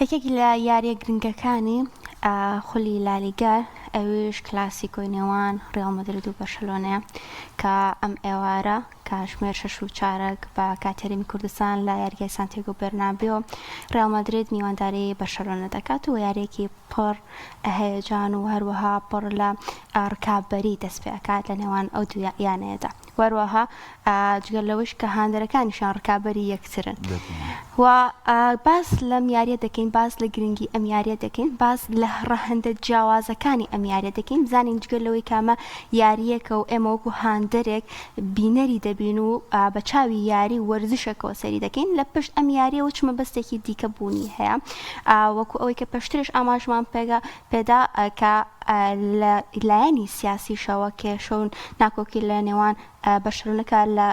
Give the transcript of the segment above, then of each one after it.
یەکێک لە یارییە گرنگەکانی خولی لالیگا ئەویش کلاسیکۆی نێوان ڕیاڵ مەدرید و بەرشەلۆنەیە کە ئەم ئێوارە کاژمێر شەش و چارەک بە کاتی هەرێمی کوردستان لە یاریگای سانتیاگۆ بێرنابیۆ ڕیاڵ مەدرید میوانداری بەرشەلۆنە دەکات و یارییەکی پڕ هەیەجان و هەروەها پڕ لە ڕکابەری دەست پێ ئەکات لە نێوان ئەو دوو یانەیەدا و هەروەها جگە لەوەش کە هاندەرەکانیشیان ڕکابەری یەکترن و باس لەم یاریە دەکەین باس لە گرنگی ئەم یاریە دەکەین باس لە ڕەهەندە جیاوازەکانی ئەم یاریە دەکەین بزانین جگە لەوەی کامە یاریەکە و ئێمە وەکو هاندەرێک بینەری دەبین و بە چاوی یاری و وەرزشێکەوە سەیری دەکەین، لە پشت ئەم یارییەوە چ مەبەستێکی دیکە بوونی هەیە؟ وەکو ئەوەی کە پێشتریش ئاماژمان پێدا کە لە لایەنی سیاسیشەوە کێشە و ناکۆکی لە نێوان بەرشەلۆنەکە لە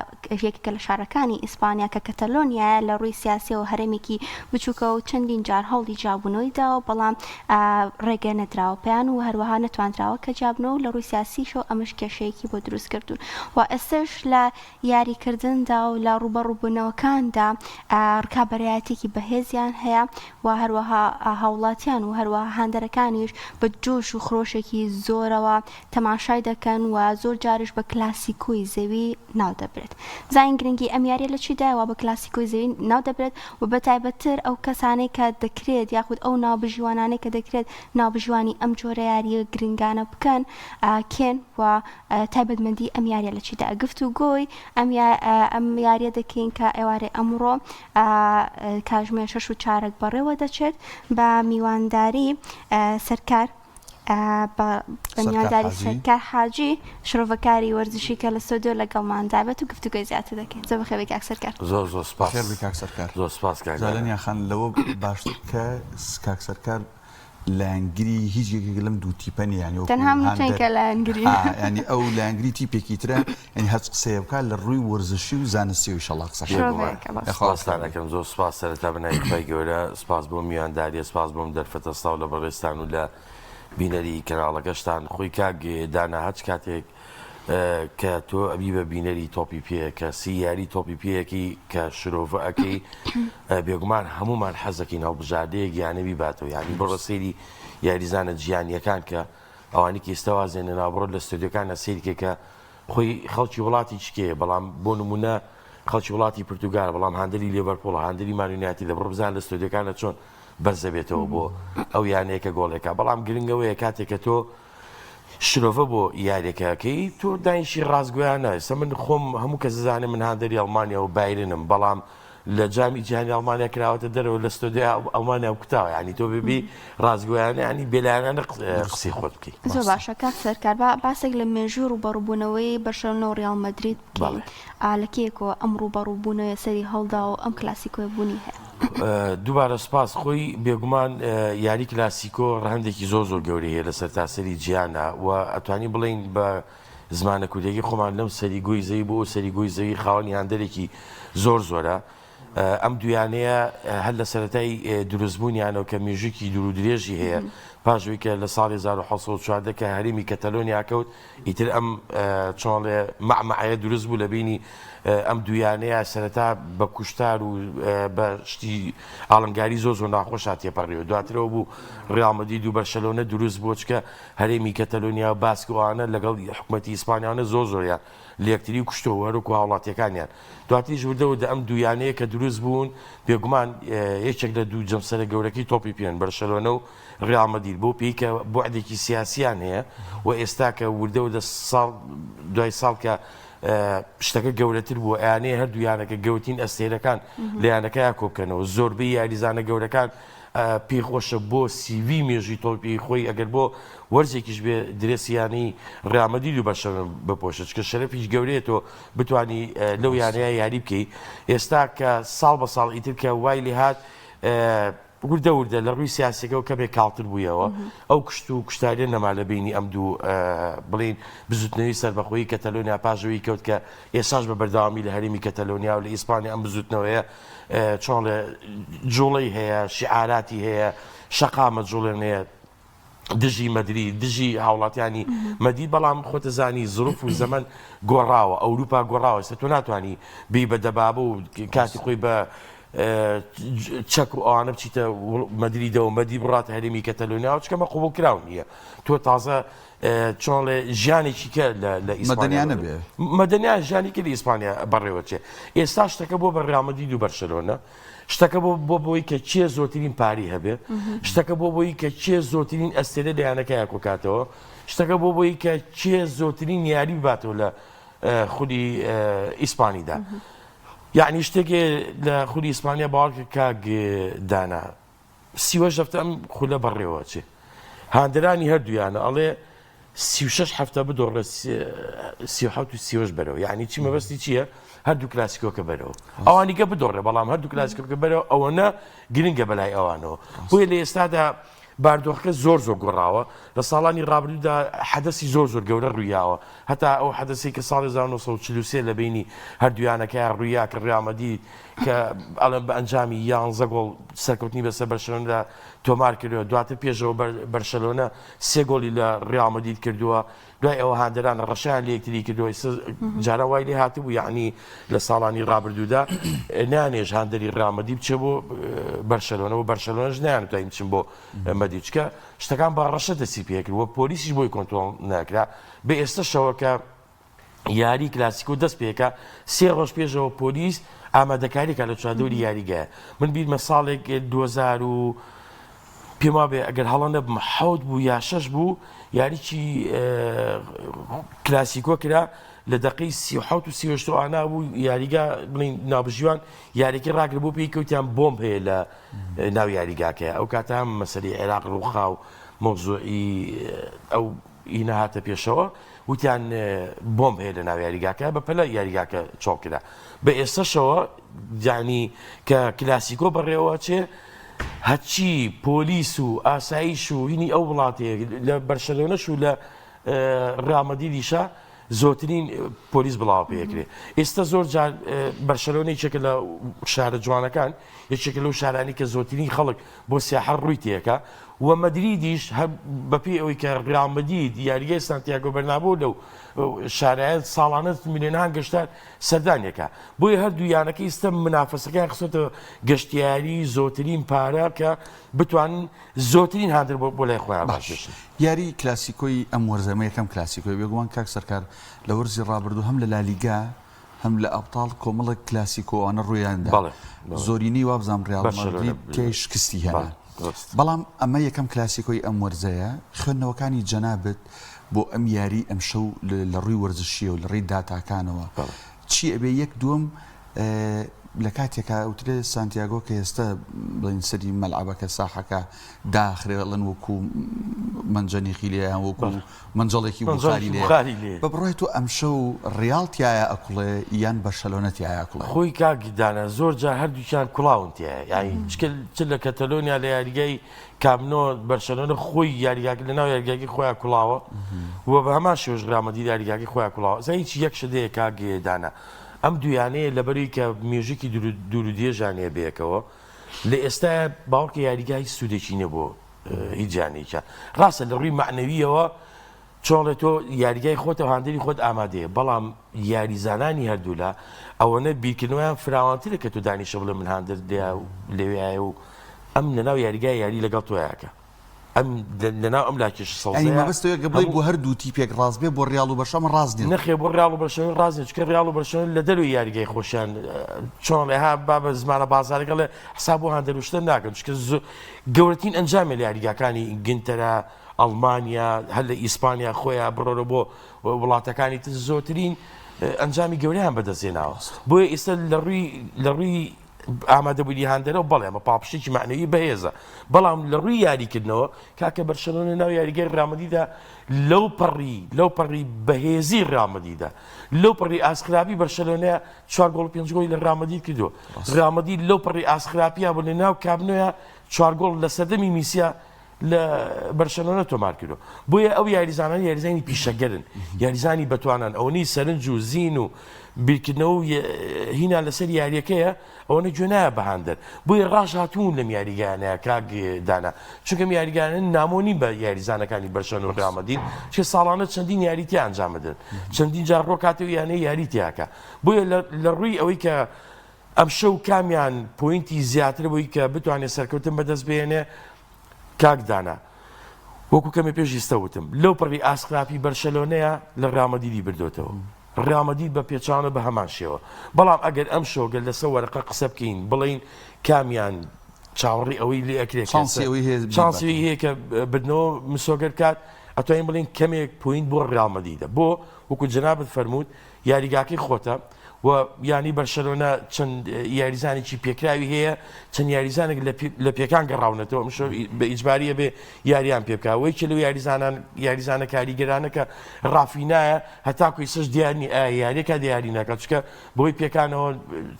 یەکێکە لە شارەکانی ئیسپانیا کە کەتەلۆنیایە لە ڕووی سیاسیەوە هەرێمێکی بچووکە و چەندین جار هەوڵی جیابوونەوەی داوە بەڵام ڕێگە نەدراوە پێیان و هەروەها نەتواندراوە کە جیابنەوە و لە ڕووی سیاسیشەوە ئەمەش کێشەیەکی بۆ دروست کردوون و ئێستەش لە یاریکردندا و لە ڕووبەڕووبوونەوەکاندا ڕکابەرایەتیەکی بەهێزیان هەیە و هەروەها هاوڵاتیان و هەروەها هاندەرەکانیش بە جۆش و خرۆشێکی زۆرەوە تەماشای دەکەن و زۆر جاریش بە کلاسیکۆی زەوی ناو دەبرێت. بزانین گرنگی ئەم یاریە لە چیدایە وا بە کلاسیکۆی زەوی ناو دەبرێت و بە تایبەتتر ئەو کەسانەی کە دەکرێت یاخود ئەو ناوبژیوانانەی کە دەکرێت ناوبژیوانی ئەم جۆرە یاریە گرنگانە بکەن کێن و تایبەتمەندی ئەم یاریە لە چیدایە. گفتوگۆی ئەم ئەم یاریە دەکەین کە ئێوارەی ئەمڕۆ کاژمێر شەش و چارەک بەڕێوە دەچێت بە میوانداری سەرکار بە میوانداری سەرکار حاجی شرۆڤەکاری وەرزشی کە لە ستۆدیۆ لەگەڵمان دابێت و گفتوگۆی زیاتر دەکەین. زۆر بەخێر بێی کاک سەرکار. زۆر زۆر سپاس. بەخێر بێی کاک سەرکار. زۆر سپاس کاک دانا. جا لەنیا خان لەوە باشتر کە کاک سەرکار لایەنگری هیچ یەکێک لەم دوو تیپە نییە یانی وەکو تەنها من هاندەر چونکە لایەنگری یانی ئەو لایەنگری تیپێکی ترە یانی هەرچ قسەیە بکات لە ڕووی وەرزشی و زانستیەوە ئیشەڵا قسەکان شرۆڤەیەکە بەس. یاخوا سپاستان ئەکەم زۆر سپاس سەرەتا بە ناوی خوای گەورە سپاس بۆ میوانداریە سپاس بۆم دەرفەتە سڵاو لە بەڕێزتان و لە بینەری کەناڵەکەشتان خۆی کاک دانا هەچ کاتێک کە تۆ ئەبی بە بینەری تۆپی پێ کە سی یاری تۆپی پێیەکی کە شرۆڤە ئەکەی بێگومان هەمومان حەزەکەین هەڵبژاردەیەک یانە بیباتەوە یانی بڕۆ سەیری یاریزانە جیهانیەکان کە ئەوانی کە ئیستا وازیان لێنا بڕۆ لە ستۆدیۆکانە سەیرکە کە خۆی خەڵکی وڵاتی چکەیە بەڵام بۆ نمونە خەڵکی وڵاتی پرتوگال بەڵام هاندەری لێڤەرپوڵ هاندەری مان یونایتد بڕۆ بزان لە ستۆدیۆکانە چۆن بەرزەبێتەوە بۆ ئەو یانەیە کە گۆڵێکە بەڵام گرنگەوەیە کاتێک کە تۆ شرۆڤە بۆ یاریەکەکەی تۆ دانیشی ڕاستگۆیانە ئێستا من خۆم هەموو کەس دەزانێ من هاندەری ئەڵمانیا و بایرنم بەڵام لە جامی جیهانی ئەڵمانیا کراوەتە دەرەوە لە ستۆدیۆی ئەڵمانیا کوتاوە یعنی تۆ ببی ڕاستگۆیانە ینی بێلایەنانە قسەی خۆت بکەیت زۆر باشە کاک سەرکار با باسێک لە مێژوو ڕووبەڕووبوونەوەی بەرشەلۆنە و ڕیاڵ مەدرید بکەین ئا لە کەیەکەوە ئەم ڕووبەڕووبوونەوەیە سەری هەڵدا و ئەم کلاسیکۆیە بوونی هەیە؟ دووبارە سوپاس خۆی بێگومان یاری کلاسیکۆ ڕەهەندێکی زۆر زۆر گەورەی هەیە لە سەرتاسەری جیهانا و ئەتوانین بڵێین بە زمانە کوردیەکەی خۆمان لەم سەری گۆی زەوی بۆ ئەو سەری گۆی زەوی خاوەنی هاندەرێکی زۆر زۆرە. ئەم دویانەیە هەر لە سەرەتای دروستبوونیانەوە کە مێژووکی دوور و درێژی هەیە پاش ئەوەی کە لە ساڵی 1914 کە هەرێمی کەتەلۆنیا کەوت ئیتر ئەم چۆڵێ مەعمەعەیە دروست بوو لە بینی ئەم دویانەیە سەرەتا بە کوشتار و بە شتی ئاڵنگاری زۆر زۆر ناخۆشا تێپەڕیەوە دواترەوە بوو ڕیاڵ مەدرید و بەرشەلۆنە دروست بووە چکە هەرێمی کەتەلۆنیا و باسک و ئەوانە لەگەڵ حکومەتی ئیسپانیاوانە زۆر زۆریان لەیەکتری کوشتەوە هەروەکو هاوڵاتیەکانیان دواتریش وردە وردە ئەم دوو یانەیە کە دروست بوون بێگومان یەکێک لە دوو جەمسەرە گەورەکەی تۆپی پێن بەرشەلۆنە و ڕیاڵ مەدرید بەو پێی کە بوعدێکی سیاسیان هەیە و ئێستا کە وردە وردە ساڵ دوای ساڵ کە شتەکە گەورەتر بووە ئەیانەیە هەردوو یانەکە گەورترین ئەستێرەکان لە یانەکەیا کۆبکەنەوە زۆربەی یاریزانە گەورەکان پێی خۆشە بۆ سیڤی مێژووی تۆپی خۆی ئەگەر بۆ وەرزێکیش بێ درێسی یانەی ڕیاڵ مەدرید و بەرشەلۆنە بپۆشێت چونکە شەرەفیش گەورەیە تۆ بتانی لەو یانەیە یاری بکەی ئێستا کە ساڵ بە ساڵ ئیتر کە وای لێهات وردە وردە لە ڕووی سیاسیەکەوە کەمێک کاڵتر بوویەوە ئەو کوشت و کوشتاریە نەما لە بینی ئەم دوو بڵین بزوتنەوەی سەربەخۆیی کەتەلۆنیا پاژەوەی کەوت کە ئێساش بە بەردەوامی لە هەرێمی کەتەلۆنیا و لە ئیسپانیا ئەم بزوتنەوەیە چۆڵێ جوڵەی هەیە شیعاراتی هەیە شەقامە جوڵێنێ دژی مەدرید دژی هاوڵاتیانی مەدرید بەڵام خۆتە زانی زروف و زەمەن گۆڕاوە ئەوروپا گۆڕاوە ئێستا تۆ ناتوانانی بی بە دەبابە و کاتی خۆی بە. چەک و ئەوانە بچیتە مەدریدەوە مەدی بڕاتە هەرێمی کەتەلۆنیاوە چکەمە قوبڵ کراو نییە تۆ تازە چۆنڵێ ژیانێکی کە لە ئیسپانیا نەبێ مەدەنیان ژیانی کە لە ئیسپانیا بەڕێوەچێ ئێستا شتەکە بۆ بە ڕیال مەدرید و بەرشەلۆنە شتەکە بۆ بۆ بۆی کە کێ زۆرترین پاری هەبێ شتەکە بۆ بۆی کە کێ زۆرترین ئەستێرە لە یانەکەیا کۆکاتەوە شتەکە بۆ بۆی کە کێ زۆرترین یاری بباتەوە لە خولی ئیسپانیدا یعنی شتێک لە خولی ئیسپانیا باوەڕکە کاک دانا 38 هەفتە ئەم خولە بەڕێوە چێ هاندەرانی هەردوویانە ئەڵێ 36 هەفتە بدۆڕێ 37 و 38 بەرەوە یعنی چی مەبەستی چییە هەردوو کلاسیکۆکە بەرەوە ئەوانیکە بدۆڕێ بەڵام هەردوو کلاسیکۆکە بەرەوە ئەوەنە گرنگە بەلای ئەوانەوە بۆیە لە ئێستادا باردۆخەکە زۆر زۆر گۆڕاوە لە ساڵانی ڕابردوودا حەدەسی زۆر زۆر گەورە ڕوویاوە هەتا ئەو حەدەسی کە ساڵی 1943 لە بینی هەردوویانەکەیان ڕوویا کە ڕیال مەدرید کە ئەڵێن بە ئەنجامی یانزە گۆڵ سەرکەوتنی بەسەر بەرشەلۆنەدا تۆمار کردووە دواتر پێشەوە بەرشەلۆنە سێ گۆڵی لە ڕیال مەدرید کردووە دوای ئەوە هاندەران ڕەشیان لە یەکتری کردووە ئێستا جاران وای لێ هاتبوو یعنی لە ساڵانی ڕابردوودا نانێژ هاندەری ڕیال مەدرید بچێ بۆ بەرشەلۆنە و بەرشەلۆنەش نەیانتوانی بچن بۆ مەدرید چکە شتەکان بە ڕەشە دەستی پێکرد و پۆلیسیش بۆی کۆنترۆڵ ناکرا بە ئێستەشەوە کە یاری کلاسیکۆ دەست پێکا سێ ڕۆژ پێشەوە پۆلیس ئامادەکاریکە لە چواردەوری یاریگایە من بیرمە ساڵێک 2000 و پێم وابێ ئەگەر هەڵە نەبم حەوت بوو یا شەش بوو یاریی کلاسیکۆ کرا لە دقی 37 و 38 ئانا بوو یاریگا بڵین ناوبژیوان یاریکی ڕاگر بۆ پێی کەوتیان بۆمب هەیە لە ناو یاریگاکەی ئەو کاتە هەم مەسەری عێراق ڕووخا و مەوزوعی ئەو هینە هاتە پێشەوە وتیان بۆمب هەیە لە ناو یاریگاکە بە پەلە یاریگاکە چۆڵ کرا بە ئێستەشەوە یانی کە کلاسیکۆ بەڕێوە چێ هەرچی پۆلیس و ئاسایش و هینی ئەو وڵاتەیە لە بەرشەلۆنەش و لە ڕیال مەدریدیشە زۆرترین پۆلیس بڵاوە پێکرێ ئێستا زۆر جار بەرشەلۆنە یەکێکە لە شارە جوانەکان یەکێکە لەو شارانی کە زۆرترین خەڵک بۆ سیاحە ڕووی تێکا و مەدریدیش هەر بەپێی ئەوەی کە ڕیال مەدرید یاریگای سانتیاگۆ بەرنابۆ لەو شارایە ساڵانە ملیۆنان گەشتار سەردانێکە بۆیە هەردوو یانەکە ئیستا منافەسەکەیان خستۆتە گەشتیاری زۆرترین پارە کە بتوانن زۆرترین هاندەر بۆ لای خۆیان باش ڕاکێشن. یاری کلاسیکۆی ئەم وەرزە ئەمە یەکەم کلاسیکۆیە بێگومان کاک سەرکار لە وەرزی ڕابردوو هەم لە لالیگا هەم لە ئەبتاڵ کۆمەڵێک کلاسیکۆ ئەوانە ڕوویان دا بەڵێ بەڵێ زۆرینەی وابزانم ڕیاڵ بەرشەلۆنە مەدرید تیای شکستی هێنا بەڵێ ڕاست. بەڵام ئەمە یەکەم کلاسیکۆی ئەم وەرزەیە خوێندنەوەکانی جەنابت بۆ ئەم یاری ئەمشەو لە ڕووی وەرزشیەوە لە ڕێی داتاکانەوە بەڵێ. چی ئەبێ یەک دووەم لە کاتێکا ئەوترێ سانتیاگۆ کە ئێستا بڵێن سەری مەلعەبەکە ساحەکە داخرێ ئەڵێن وەکو مەنجەنیقی لێیە یان وەکو مەنجەڵێکی بوخاری لێیە بە بڕوای تۆ ئەمشەو ڕیاڵ تیایا ئەکوڵێ یان بەرشەلۆنە تیایا ئەکوڵێ؟ خۆی کاک دانا زۆر جار هەردووکیان کوڵاون تیایا یانی چکە چ لە کەتەلۆنیا لە یاریگای کامپ نۆ بەرشەلۆنە خۆی یاریگاکە لە ناو یاریگاکەی خۆیان کوڵاوە و بە هەمان شێوەش ڕیال مەدرید یاریگاکەی خۆیان کوڵاوە ئەسا هیچ یەک شت هەیە کاک دانا ئەم دوو یانەیە لەبەروی کە مێژووکی دوور و درێژیان هەیە بەیەکەوە لە ئێستایا باوەڕکە یاریگا هیچ سوودێکی نیە بۆ هیچ یانەیەکیان ڕاستە لە ڕووی مەعنەویەوە چۆڵێ تۆ یاریگای خۆتە هاندەری خۆت ئامادەیە بەڵام یاریزانانی هەردوولا ئەوەنە بیرکردنەوەیان فراوانترە کە تۆ دانیشە بڵێ من هاندەر لەوێیە و ئەم لەناو یاریگای یاری لەگەڵ تۆیاکە ئەم لەناو ئەم لاکێشە یانی سەوزەیە مەبەست ئەوەیە کە بڵێی هەموو بۆ هەردوو تیپێک ڕاست بێ بۆ ڕیاڵ و بەرشە ئەمە ڕاست نیە. نەخێر بۆ ڕیاڵ و بەرشەلۆنە ڕاست نیە چونکە ڕیاڵ و بەرشەلۆنە لە دەرەوەی یاریگای خۆشیان چۆن ئەڵێ ها با بە زمانە بازاڕەکە ئەڵێ حساب بۆ هاندەر و شتە ناکەن چونکە زۆ گەورەترین ئەنجامە لە یاریگاکانی ئینگلتەرا ئەڵمانیا هەر لە ئیسپانیا خۆیان بڕۆرە بۆ وڵاتەکانی تر زۆرترین ئەنجامی گەورەیان بەدەستهێناوە بۆیە ئێستا لە ڕووی لە ڕووی ئامادەبوونی هاندەرەوە بەڵێ ئەمە پاڵپشتێکی مەعنەوی بەهێزە بەڵام لە ڕووی یاریکردنەوە کاکە بەرشەلۆنە ناو یاریگای ڕیال مەدریدا لەو پەڕی لەو پەڕی بەهێزی ڕیال مەدریدا لەو پەڕی ئاست خراپی بەرشەلۆنەیە چوار گۆڵ و پێنج گۆڵی لە ڕیال مەدرید کردووە ڕیال مەدرید لەو پەڕی ئاست خراپیان بوو لە ناو کامپ نۆیە چوار گۆڵ لە سەردەمی میسیا لە بەرشەلۆنە تۆمار کردووە بۆیە ئەو یاریزانان یاریزانی پیشەگەرن یاریزانی بەتوانان ئەوەنەی سەرنج و زین و بیرکردنەوە و هینا لەسەر یاریەکەیە ئەوەنە گوێ نایە بە هاندەر بۆیە ڕاش هاتوون لەم یاریگانەیە کاک دانا چونکە یاریگانە نامۆ نین بە یاریزانەکانی بەرشەلۆنە و ڕیال مەدرید چکە ساڵانە چەندین یاری تیا ئەنجام بدەن چەندین جار ڕۆکاتەوە یانەی یاری تیاکە بۆیە لە ڕووی ئەوەی کە. ئەمشەو کامیان point ی زیاتر بووی کە بتوانێت سەرکەوتن بەدەست بهێنێ؟ کاک دانا وەکو کەمێ پێش ئیستە وتم لەو پەڕی ئاست خراپی بەرشەلۆنەیە لە ڕیاڵ مەدریدی بردۆتەوە ڕیاڵ مەدرید بە پێچەوانە بە هەمان شێوە بەڵام ئەگەر ئەمشەو گەر لەسەر وەرەقە قسە بکەین بڵێین کامیان چاوەڕێی ئەوەی لێ ئەکرێ کە چانسی ئەوەی هەیە بیبات. چانسی ئەوەی هەیە کە بردنەوە مسۆگەر بکات ئەتوانین بڵێین کەمێک point بۆ ڕیاڵ مەدریدە بۆ وەکو جەنابت فەرمووت یاریگاکەی خۆتە و یانەی بەرشەلۆنە چەند یاریزانێکی پێکراوی هەیە چەند یاریزانێک لە پێکان گەڕاونەتەوە ئەمشەو بە ئیجباریە بێ یاریان پێ بکە وەیکێ لەو یاریزانان یاریزانە کاریگەرانە کە ڕافینایە هەتاکو ئیسەش دیار نی ئایا یاریەکە دیاری ناکات چکە بۆی پێکانەوە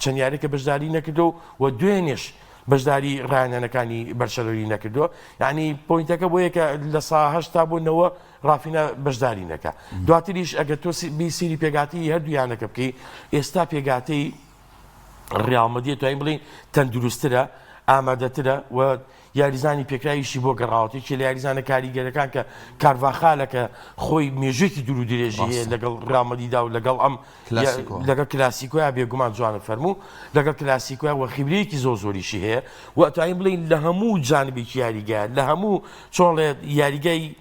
چەند یاریەکە بەشداری نەکردو و دوێنێش بەشداری ڕایانەکانی بەرشەلۆنی نەکردووە یعنی point ەکە بۆ یەکە لە سا هەشتا بۆ نەوە ڕافینا بەشداری نەکا دواتریش ئەگەر تۆ بی سیری پێگاتی هەردوو یانەکە بکەی ئێستا پێگاتەی ڕیاڵ مەدرید توانین بڵێین تەندروستترە ئامادەترە و یاریزانی پێکراویشی بۆ گەڕاوەتە یەکێ لە یاریزانە کاریگەرەکان کە کارڤاخالە کە خۆی مێژوویەکی دوور و درێژی هەیە لەگەڵ ڕیاڵ مەدریدا و لەگەڵ ئەم لەگەڵ کلاسیکۆیا بێگومان جوانە فەرموو لەگەڵ کلاسیکۆیا وە خیبرەیەکی زۆر زۆریشی هەیە و ئەتوانین بڵێین لە هەموو جانبێکی یاریگا لە هەموو چۆڵێ یاریگای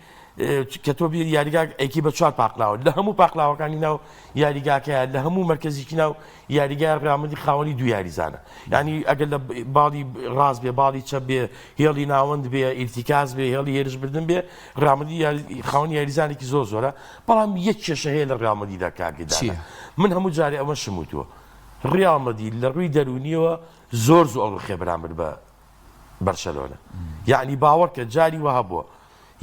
کە تۆ بیر یاریگا ئەیکی بە چوار پاقلاوە لە هەموو پاقلاوەکانی ناو یاریگاکەیە لە هەموو مەرکەزیکی ناو یاریگای ڕیاڵ مەدرید خاوەنی دوو یاریزانە یعنی ئەگەر لە باڵی ڕاست بێ باڵی چەپ بێ هێڵی ناوەند بێ ئیرتیکاز بێ هێڵی هێرشبردن بێ ڕیاڵ مەدرید خاوەنی یاریزانێکی زۆر زۆرە بەڵام یەک کێشە هەیە لە ڕیاڵ مەدریدا کاک دانا من هەموو جارێ ئەوەشم وتووە ڕیاڵ مەدرید لە ڕووی دەروونیەوە زۆر زوو ئەڕوخێ بەرامبەر بە بەرشەلۆنە یەعنی باوەڕکە جاری وەها بووە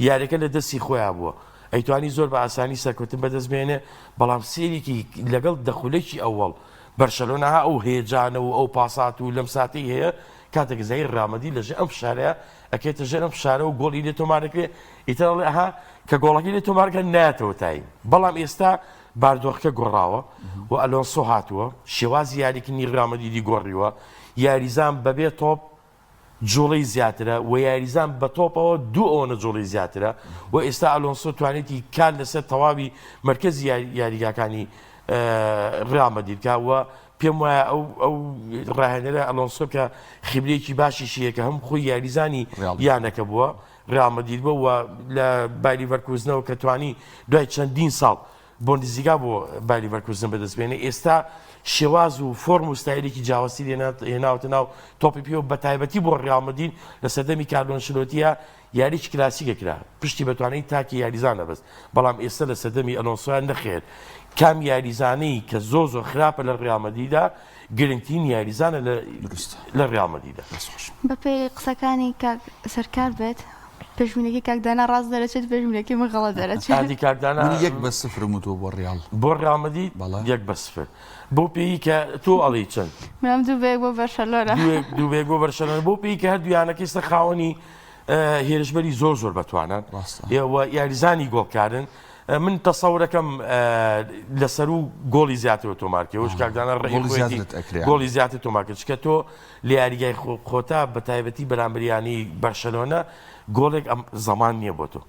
یاریەکە لە دەستی خۆیا بووە ئەیتوانی زۆر بە ئاسانی سەرکەوتن بەدەست بێنێ بەڵام سێریکی لەگەڵ دەخولێکی ئەوەڵ بەرشەلۆنە ها ئەو هێجانە و ئەو پاسات و لەم ساتەی هەیە کاتێک زای ڕامەدی لەژێ ئەم فشارەیە ئەکێتە ژێر ئەم فشارە و گۆڵی لێ تۆمار دەکرێ ئیتر ئەڵێ ئەها کە گۆڵەکەی لێ تۆمارکە نایەتەوە تایم بەڵام ئێستا باردۆخەکە گۆڕاوە و ئەلۆنسۆ هاتووە شێوازی یاریکردنی ڕیاڵ مەدریدی گۆڕیوە یاریزان بەبێ تۆپ جوڵەی زیاترە و یاریزان بە تۆپەوە دوو ئەوەنە جوڵەی زیاترە و ئێستا ئەلۆنسۆ توانێتی کار لەسەر تەواوی مەرکەزی یاریگاکانی ڕیاڵ مەدرید بکات و پێم وایە ئەو ئەو ڕاهێنەرە ئەلۆنسۆ کە خیبرەیەکی باشیشی هەیە کە هەم خۆی یاریزانی یانەکە بووە ڕیاڵ مەدرید بووە و لە بایلیڤەرکوزنەوە کە توانی دوای چەندین ساڵ بۆندزیگا بۆ بایلیڤەرکوزن بەدەست بێنێ ئێستا شێواز و فۆرم و ستایلێکی جیاوازی هێناوەتە ناو تۆپی پێ و بەتایبەتی بۆ ڕیاڵ مەدرید لە سەردەمی کارلۆ ئەنشلۆتیە یاریی کلاسیکە کرا پشتی بە توانای تاکی یاریزان ئەبەست بەڵام ئێستا لە سەردەمی ئەلۆنسۆیا نەخێر کام یاریزانەی کە زۆر زۆر خراپە لە ڕیاڵ مەدریدا گرنگترین یاریزانە لە لە ڕیاڵ مەدریدا. بەپێی قسەکانی کاک سەرکار بێت پێشبینەکەی کاک دانا ڕاست دەرەچێت پێشبینەکەی من غەڵەت دەرەچێت. ئادی کاک دانا. من یەک بە سفرم وتووە بۆ ڕیاڵ. بۆ ڕیاڵ مەدرید بەڵێ. یەک بە سفر بەو پێیی کە تۆ ئەڵێی چەند؟ منم دوو بە یەک بۆ بەرشەلۆنە. دوو بە یەک بۆ بەرشەلۆنە بەو پێیی کە هەردوو یانەکە ئێستا خاوەنی هێرشبەری زۆر زۆر بەتوانان و یاریزانی گۆڵکارن من تەسەورەکەم لەسەر و گۆڵی زیاترەوە تۆمارکە وش کاکدانە گۆڵی زیاتر تۆمارکە چکە تۆ لە یاریگای خۆتا بە تایبەتی بەرامبریانی بەرشەلۆنە گۆڵێک ئەم زەمان نییە بۆ تۆ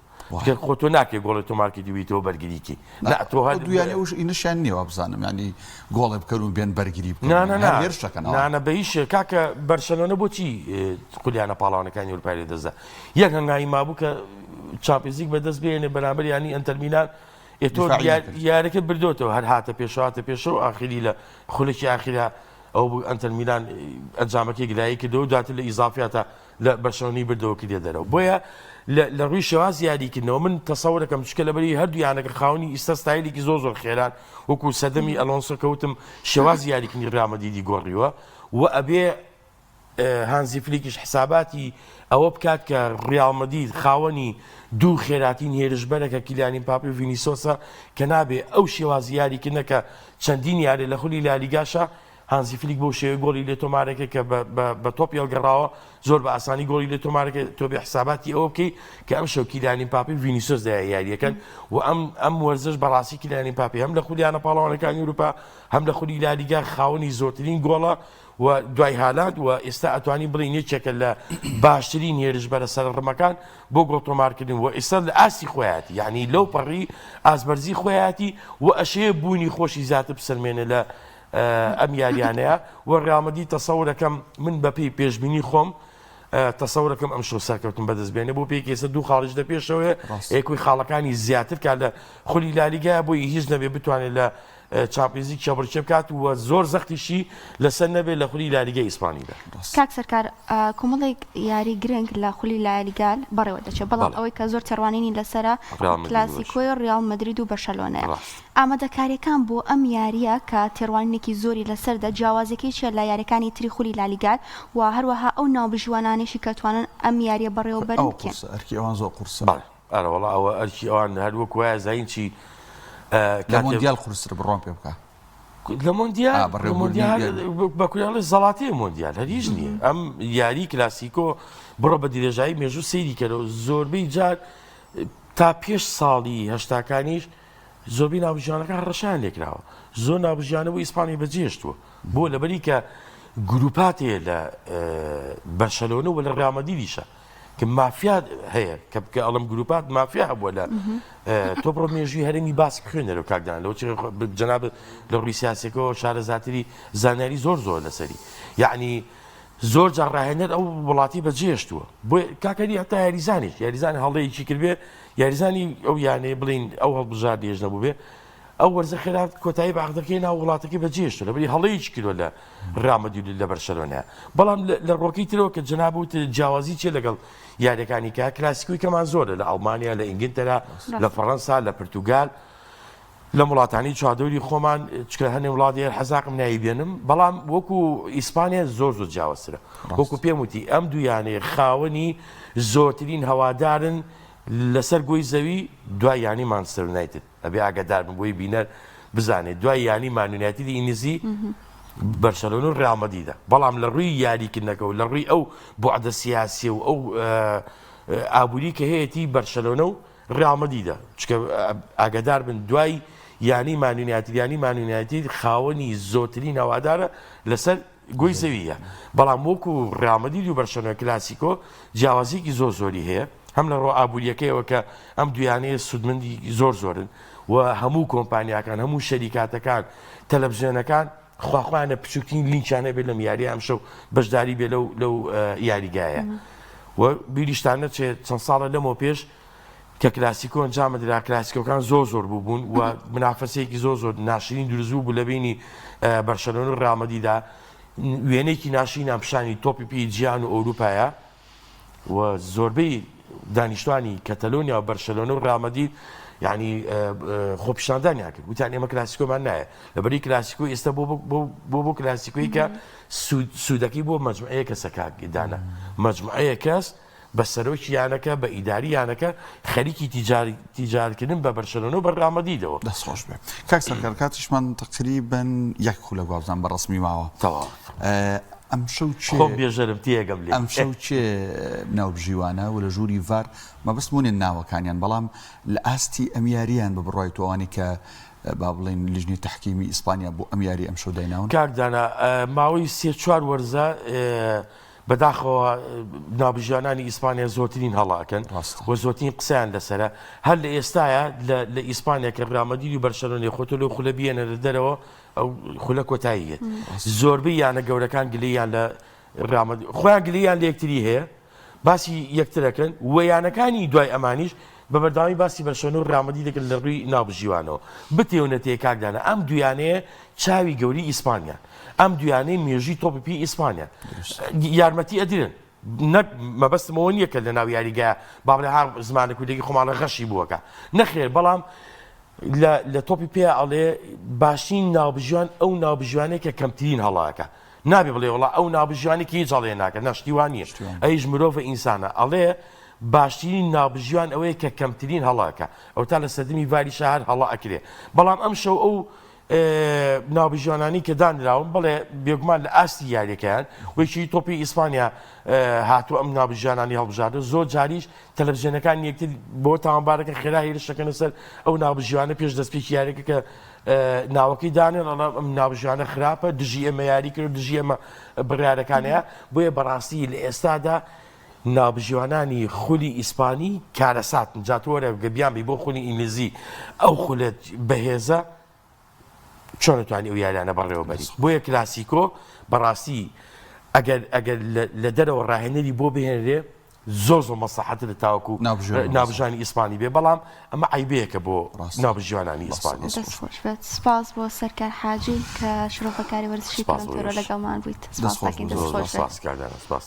کە خۆ تۆ ناکرێ گۆڵێ تۆمارکەیت و بیتەوە بەرگریکی نا تۆ هەر دویانی ئەوش ئینشیان نییە وابزانم ینی گۆڵێ بکەن و بێن بەرگری بکەن نا نا نا هێرش دەکەنەوە نا نا بە هیچ شێ کاکە بەرشەلۆنە بۆچی خولیانە پاڵەوانەکانی ئەوروپای لەدەستدا یەک هەنگاوی مابوو کە چامپیۆنزلیگ بەدەست بهێنێ بەرامبەر یانی ئەنتەر میلان ئێ تۆ دیفاعی یار- نەکرد. یارەکە بردۆتەوە هەر هاتە پێشەوە هاتە پێشەوە ئاخیری لە خولەکی ئاخیرا ئەو بوو ئەنتەر میلان ئەنجامەکەی گلایی کردەوە دواتر لە ئیزافیاتا لە بەرشەلۆنەی بردەوە کردیە دەرەوە بۆیە لە ڕووی شێوازی یاریکردنەوە من تەسەورەکەم چکە لەبەری هەردوو یانەکە خاوەنی ئیستا ستایلێکی زۆر زۆر خێران وەکو سەردەمی ئەلۆنسۆ کەوتم شێوازی یاریکردنی ڕیال مەدریدی گۆڕیوە و ئەبێ هانزی فلیکیش حساباتی ئەوە بکات کە ڕیال مەدرید خاوەنی دوو خێراترین هێرشبەرە کە کیلیان ئیمپاپی و ڤینیسۆسە کە نابێ ئەو شێوازی یاریکردنە کە چەندین یاری لە خولی لالیگاشە هانزی فلیک بەو شێوەیە گۆڵی لێ تۆمارەکە کە بە تۆپی هەڵگەڕاوە زۆر بە ئاسانی گۆڵی لێ تۆمارەکە تۆ بێ حساباتی ئەوە بکەی کە ئەم شەو کیلیان ئیمپاپی و ڤینیسیۆس دەیە یاریەکەن و ئەم ئەم وەرزش بەڕاستی کیلیان ئیمپاپی هەم لە خولی یانە پاڵەوانەکانی ئەوروپا هەم لە خولی لالیگا خاوەنی زۆرترین گۆڵە و دوای هالاند و ئێستا ئەتوانی بڵین یەکێکە لە باشترین هێرشبەرە سەرڕمەکان بۆ گۆڵ تۆمارکردن و ئێستا لە ئاستی خۆیاتی یعنی لەو پەڕی ئازبەرزی خۆیاتی و ئەشەیە بوونی خۆشی زیاتر بسەلمێنێ لە. ئەم یاریانەیە و ڕیاڵ مەدرید تەسەورەکەم من بەپێی پێشبینی خۆم تەسەورەکەم ئەم شەو سەرکەوتن بەدەست بێنێ بۆ پێی کەسە دوو خاڵیش لە پێشەوەیە ئێکوی خاڵەکانی زیاتر کا لە خولی لالیگا بۆی هیچ نەبێ بتوانێت لە چامپیۆنزلیگ کێبڕکێ بکات و زۆر زەختیشی لەسەر نەبێت لە خولی لالیگای ئیسپانیدا. کاک سەرکار کۆمەڵێک یاری گرنگ لە خولی لالیگا بەڕێوە دەچێت، بەڵام ئەوەی کە زۆر تێڕوانینی لەسەرە کلاسیکۆی ڕیاڵ مەدرید و بەرشەلۆنەیە. ئامادەکارییەکان بۆ ئەم یارییە کە تێڕوانینێکی زۆری لەسەردە، جیاوازیەکەی چییە لە یارییەکانی تری خولی لالیگا و هەروەها ئەو ناوبژیوانانەیشی کە توانن ئەم یارییە بەڕێوەبەرن ئەوە کێن؟ قورسە، ئەرکی ئەوان زۆر قورسە. بەڵێ. ئەرەوەڵا ئەوە ئەرکی ئەوان هەر وەک وایە زین چی لە کاتێ مۆندیال قورسترە بڕوام پێ بکە. لە مۆندیال ئا لە بەڕێوەبردنی مۆندیال یاری. بە کوریاڵی زەڵاتەیە مۆندیال هەر هیچ نییە ئەم یاری کلاسیکۆ بڕۆ بە درێژایی مێژوو سەیری کەرەوە زۆربەی جار تا پێش ساڵی هەشتاکانیش زۆربەی ناوبژیوانەکان هەڕەشەیان لێکراوە زۆر ناوبژیوانە بۆ ئیسپانیا بەجێهێشتووە بۆ لەبەری کە گروپات هەیە لە بەرشەلۆنە و لە ڕیال مەدریدیشە کە مافیا هەیە کە بکە ئەڵم گروپات مافیا هەبووە لە تۆ بڕۆ مێژووی هەرێمی باس بخوێنەرەوە کاکدان لەوە جەناب لە ڕووی سیاسەکەەوە شارەزاتری زانیاری زۆر زۆر لەسەری یعنی زۆر جار ڕاهێنەر ئەو وڵاتی بەجێهێشتووە بۆ کاکەری هەتا یاریزانیش یاریزان هەڵەیەکی کردبێ یاریزانی ئەو یانەیە بڵین ئەو هەڵبژاردەیەش نەبوو بێ ئەو وەرزە خێرا کۆتایی بە عەقدەکەی ناو وڵاتەکەی بەجێهێشتووە لەبەری هەڵەیەکی کردووە لە ڕیال مەدرید لە بەرشەلۆنە بەڵام لە ڕۆکەی ترەوە کە جەناب وت جیاوازی چیە لەگەڵ یاریەکانی کە کلاسیکۆی کەمان زۆرە لە ئەڵمانیا لە ئینگلتەرا لە فەڕەنسا لە پرتوگال لەم وڵاتانی چوادەوری خۆمان چکە هەنێ وڵات هەیە حەزاقم ناوی بێنم بەڵام وەکو ئیسپانیا زۆر زۆر جیاوازترە وەکو پێم وتی ئەم دوو یانەیە خاوەنی زۆرترین هەوادارن لەسەر گۆی زەوی دوای یانی مانچستەر یونایتد ئەبێ ئاگادار بن بۆی بینەر بزانێت دوای یانی مان یونایتدی ئینگلیزی بەرشەلۆنە و ڕیال مەدریدە بەڵام لە ڕووی یاریکردنەکە و لە ڕووی ئەو بوعدە سیاسیە و ئەو ئابووری کە هەیەتی بەرشەلۆنە و ڕیاڵ مەدریدە چونکە ئاگادار بن دوای یانەی مان یونایتد یانەی مان یونایتد خاوەنی زۆرترین هەوادارە لەسەر گۆی زەویە بەڵام وەکو ڕیاڵ مەدرید و بەرشەلۆنە کلاسیکۆ جیاوازیەکی زۆر زۆری هەیە هەم لە ڕۆ ئابووریەکەیەوە کە ئەم دویانەیە سوودمەندی زۆر زۆرن و هەموو کۆمپانیاکان هەموو شەریکاتەکان تەلەڤزیۆنەکان خواخوایانە بچووکترین لینکیان هەبێت لەم یاریە ئەمشەو بەشداری بێ لەو لەو یاریگایە و بیریشتان نەچێت چەند ساڵە لەمەوە پێش کە کلاسیکۆ ئەنجامدرا کلاسیکۆکان زۆر زۆر بوو بوون و منافەسەیەکی زۆر زۆر ناشرین دروست بوو لە بینی بەرشەلۆنە و ڕیال مەدریدا وێنەیەکی ناشرینیان پیشانی تۆپی پێی جیهان و ئەوروپایە و زۆربەی دانیشتوانی کەتەلۆنیا و بەرشەلۆنە و ڕیال مەدرید یعنی خۆپیشاندانیان کرد وتیان ئێمە کلاسیکۆمان نایە لەبەری کلاسیکۆ ئێستا بۆ بۆ بۆ کلاسیکۆی کە سوودەکەی بۆ مەجموعەیە کەسە کاک دانا مەجموعەیە کەس بە سەرۆکی یانەکە بە ئیداری یانەکە خەریکی تیجارکردن بە بەرشەلۆنە و بە ڕیال مەدریدەوە. دەست خۆش بێ کاک سەرکار کاتیشمان تەقریبەن یەک خولەک وابزانم بە ڕەسمی ماوە. تەواو. ئەمشەو کێ خۆم بێژەرم تێگەم لێی. ئەمشەو کێ ناوبژیوانە و لە ژووری ڤار مەبەستم وەنیە ناوەکانیان بەڵام لە ئاستی ئەم یارییان بە بڕوای تۆ ئەوانەی کە با بڵێین لیژنەی تەحکیمی ئیسپانیا بۆ ئەم یاری ئەمشەو دایناون؟ کاک دانا ماوەی سێ چوار وەرزە بەداخەوە ناوبژیوانانی ئیسپانیا زۆرترین هەڵە ئەکەن و زۆرترین قسەیان لەسەرە هەر لە ئێستایا لە ئیسپانیا کە ڕیال مەدرید و بەرشەلۆنەی خۆتۆ لەو خولە بیەنە لە دەرەوە ئەو خولە کۆتایی یەت زۆربەی یانە گەورەکان گلەییان لە ڕیال مەدرید خۆیان گلەییان لە یەکتری هەیە باسی یەکترەکەن و یانەکانی دوای ئەمانیش بە بەردەوامی باسی بەرشەلۆنە و ڕیال مەدرید دەکەن لە ڕووی ناوبژیوانەوە بتێ و نەتێ کاک دانا ئەم دوو یانەیە چاوی گەوری ئیسپانیان ئەم دوو یانەی مێژووی تۆپی پێی ئیسپانیان یارمەتی ئەدرێن نەک مەبەستم ئەوە نییە کە لە ناو یاریگا با بڵێ ها زمانە کوردێکی خۆماڵە غەشی بووەکە نەخێر بەڵام لە لە تۆپی پێ ئەڵێ باشترین ناوبژیوان ئەو ناوبژیوانەیە کە کەمترین هەڵاکە نابێ بڵێ وڵا ئەو ناوبژیوانی کە هیچ هەڵەیە ناکە نەشتی وان نییە ئەیش مرۆڤە ئینسانە ئەڵێ باشترین ناوبژیوان ئەوەیە کە کەمترین هەڵاکە ئەو تا لە سەردەمی ڤاری شەهر هەڵە ئەکرێ بەڵام ئەم شەو ئەو ناوبژیوانانی کە دانراون بەڵێ بێگومان لە ئاستی یاریەکەیان وەکی تۆپی ئیسپانیا هاتوو ئەم ناوبژیوانانی هەڵبژاردە زۆر جاریش تەلەڤزیۆنەکان یەکتر بۆ تاوانبارەکە خێرا هێرشەکەنە سەر ئەو ناوبژیوانە پێش دەستپێکی یاریەکە کە ناوەکەی دانێن ئەڵێ ئەم ناوبژیوانە خراپە دژی ئێمە یاری کرد دژی ئێمە بڕیارەکانەیە بۆیە بەڕاستی لە ئێستادا ناوبژیوانانی خولی ئیسپانی کارەساتن جا تۆ وەرە گە بیانبەی بۆ خولی ئینگلیزی ئەو خولە بەهێزە. چۆن توانی ئەو یاریانە بەڕێوەبەری بۆیە کلاسیکۆ بەڕاستی ئەگەر ئەگەر لە دەرەوە ڕاهێنەری بۆ بهێنرێ زۆر زۆر مەسڵەحەتە لە تاوەکو ناوبژیوانی ئیسپانی بێ بەڵام ئەمە عەیبەیەکە بۆ ناوبژیوانانی ئیسپانی. دەست خۆش بێت سپاس بۆ سەرکار حاجی کە شرۆڤەکاری وەرزشی سپاس بۆ تۆرۆ ئێوەش. لەگەڵمان بوویت دەست سپاس خۆش دەکەین بوو. دەست زۆر خۆش زۆر بێت. سپاس کاک دانا سپاس.